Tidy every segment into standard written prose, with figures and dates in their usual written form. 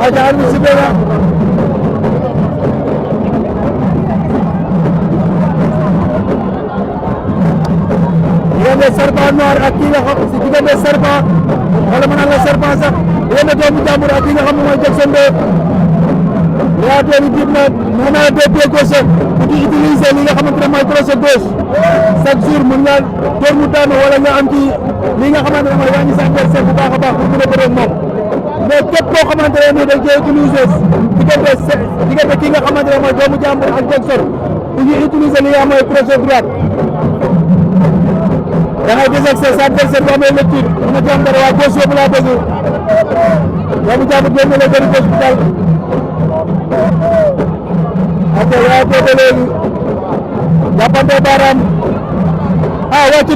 aja arbitre sifflé na diggante Serpent Noir ak kii nga xam si diggante Serpent wala ma naan la Serpent sax diggante doomu jàmbur ak kii nga xam ne mooy Jackson 2 Leewtoo bi jib na nee naa deux pieds gauche bu di utiliser li nga xamante ne mooy crochet gauche chaque jour mën nga door mu daanu wala nga am ci li nga xamante ne mooy wàññi sa adversaire bu baax a baax pour mën a bëre ak moom mais képp koo xamante ne nii dañ koy utiliser diggante kii nga xamante ne mooy doomu jàmbur ak Jackson bu ñuy utiliser li nga xam mooy crochet droite da ngay gis ak sa adversaire bu amee lecture mën a jàmm dara waa gauche yóbbu laa bëgg doomu jàmbur génn la bëri gauche bi daal ok yaa ko ba léegi jàppante baaraam wàcc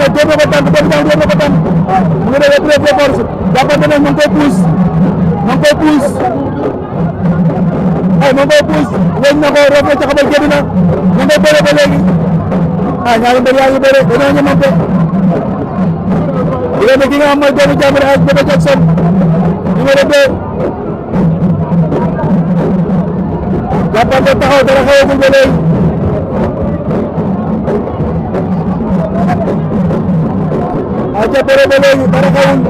na door na ko tànk doomu jàmbur door na ko tànk mu ngi def épreuve de force jàppante na mu ngi koy puus ma ngi koy puus weñ na ko roof na ca xamal génn na ma ngay bëre ba léegi ñaari mbër yaa ngi bëre dañoo ñemante diggante ki nga xam mooy doomu jàmbur ak Bébé Jackson numéro 2 jàppante taxaw dara xewagul ba léegi aca bëre ba léegi dara xewul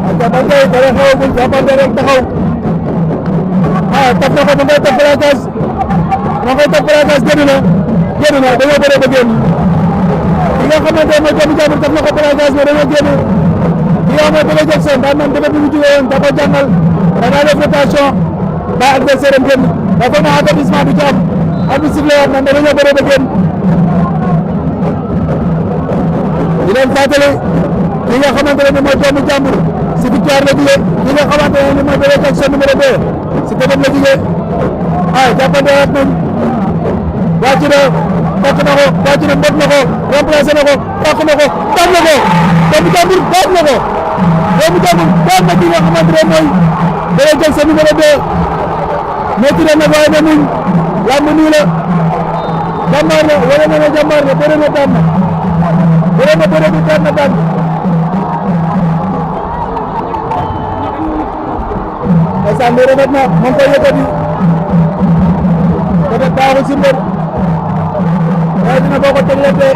aca ba tey dara xewagul jàppante rek taxaw taf na ko ma ngay taf placage génn na dañoo bëre ba génn ki nga xamante ne mooy doomu jàmbur taf na ko placage mais dañoo génn ki nga xam ne Bébé Jackson daan naan dafa bi mu jógee woon dafa jàngal danaa def rotation ba adversaire am génn dafa na avertissement du ci am arbitre sifflé waat na dañoo bëre ba génn di leen fàttali ki nga xamante ne mooy doomu jàmbur si victoire la jógee ki nga xamante ne mooy Bébé Jackson numéro 2 si dëgëm la jógee jàppante waat nañ wàcc na takk na ko wàcc na mbot na ko remplacé na ko takk na ko daan na ko doomu jàmbur daan na ko doomu jàmbur daan na ki nga xamante ne mooy Bébé Jackson numéro 2 métti na nag waaye na muñ làmb nii la jàmbaar la wala na ne jàmbaar la bëre na daan na bëre bi daan na daan ndeysaan bi rafet na moom koy yëkkati peut-être baaxul si mbër waaye dina boo ko tegletee